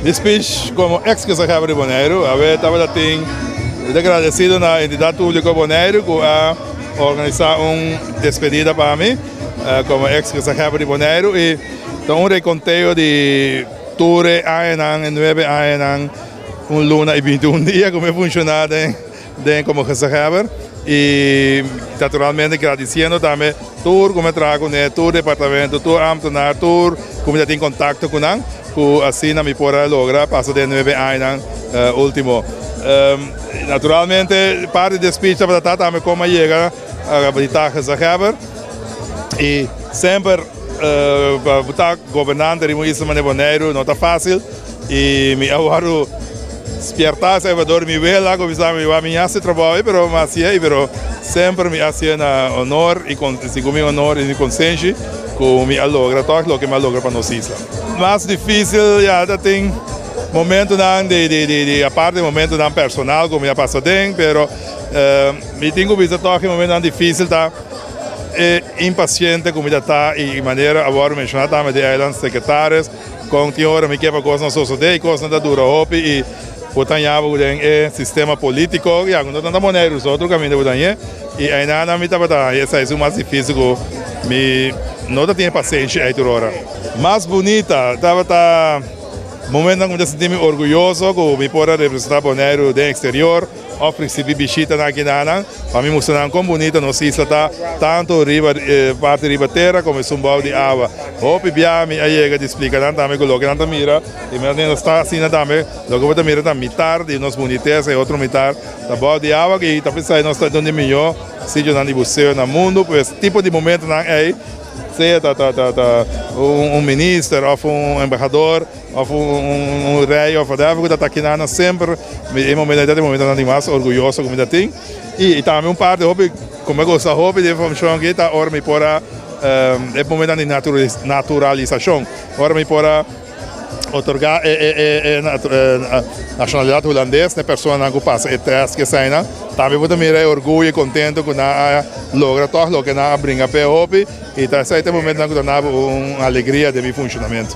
Mi speech komo eks gezaghebber di Boneiru awe tabata tin mi ta gradesido na Entidat Públiko Boneiru ku a organisá un despedida pa mi komo eks gezaghebber di Boneiru i ta un rekonteo di tur e añanan, e nuebe añanan, un luna i 21 dia ku mi a funshoná den den komo gezaghebber i naturalmente gradisiendo tambe tur ku mi a traha kuné, tur departamento, tur ámtenar, tur ku mi ta tin kontakto ku nan, ku asina mi por a logra pasa den nuebe añanan último. Naturalmente parti di e speech tabata ta tambe kon mi a yega di ta gezaghebber i semper pa bo ta gobernante riba un isla manera Boneiru no ta fásil. I mi a wòrdu spiertá esei dor mi wela ku bisa mi wak mi hasi trabou ei pero mi hasié ei pero semper mi hasié na honor i segun mi honor i mi konsenshi ku mi a logra tòg loke mi a logra pa nos isla. Mas difísil ya ta tin momentunan di di aparte momentunan personal ku mi a pasa den pero mi tin ku bisa tòg e momentunan difísil ta e impasiente ku mi ta ta i manera a wòrdu menshoná tambe di eilandssecretaris. Kon tin ora mi ke pa kosnan sosodé i kosnan ta dura hopi i bo ta haña bo den e sistema polítiko, ya ku no ta na Boneiru so otro kaminda bo ta hañ'é i einan mi tabata haña esei esun mas difísil ku mi no ta tin e pasenshi ei tur ora. Mas bunita tabata momentonan ku mi ta sinti mi orguyoso ku mi por a representá Boneiru den eksterior. Of ricibi bishitanan aki nanan pa mi mustra nan con bunita nos isla ta, tanto riba parti riba tera como esun bou di awa. Hopi bia mi a yega di splica nan tambe cu loke nan ta mira y mi nos ta asina tambe, loke bo ta mira ta mitar di nos bunitesa y otro mitar ta bou di awa y ta pensai nos ta un di miyo sitionan di buseo na mundo, pues tipo di momentonan ey sea ta ta un minister of un embahador. Of un rey of whatever ku ta ta kinan nan semper e momento ei ta e momentonan di mas orguyoso ku mi ta tin. I tambe un parti hopi ku mi a gusta hopi di e funshon aki ta ora mi por a e momentonan di naturalisashon. Ora mi por a otorgá e nashonalidat hulandes na e personanan ku pasa e tèst ku eseinan. Tambe bo ta mira e orguyo i kontento ku nan a logra tòg loke nan a bringa p'e hopi. I ta esei ta e momentonan ku ta duna bo un alegria den mi funshonamentu.